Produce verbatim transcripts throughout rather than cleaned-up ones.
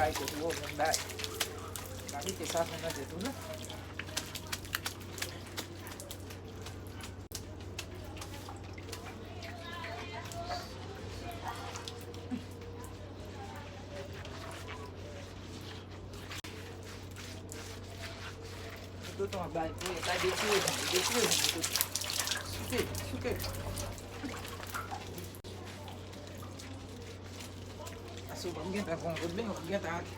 Bay tèt ou, ou menm bay. Pa mete safran nan tèt ou, non. Tonton ap bay pou yo, ta detire jan, detire jan, tonton. Souke, souke. Ase w p ap gentan fè yon kout ben, w ap gentan ate.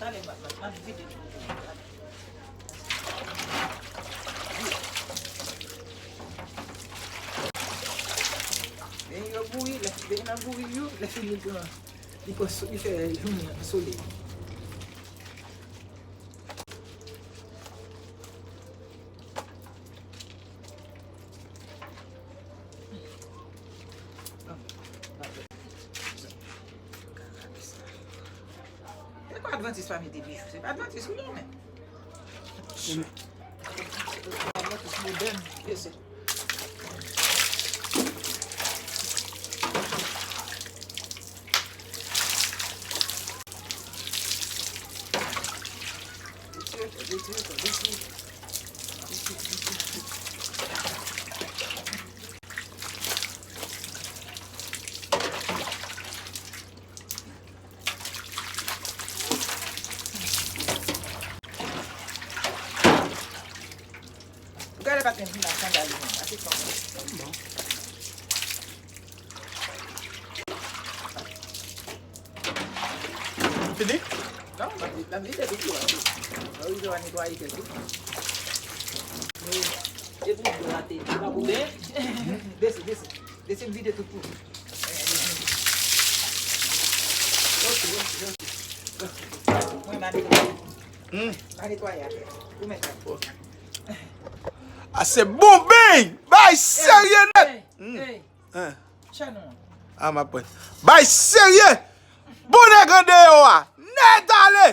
Talè m ap, m ap, m ap vide l pou ou. Ben yo bouyi, lè, ben nan bouyi yo, lè fini pran, li pran so-, li fè jounen an solèy. E kwa advantis pa mete bijou? Se pa advantis ou ye, men. Advantis modèn, mesye. Ou gade pa t menm vin ak sandal li menm, ase fòk. Fini? Non, m ap, m ap vide tout dlo a tou. Mwen rive w a netwaye tèt ou. Men, e pou dlo a te, te pa pou ben. Bese, bese. Bese m vide tout pou ou. Ok, ok, ok. Mwen m a netwaye. Hmm. M a netwaye atè. Ou mèt la. Ok. A se bon beny! Bay serye nèt! Hey, hmm. Hey. Hein. Chan nou an. A m ap pran. Bay serye! Bon nèg an deyò a! Nèt ale!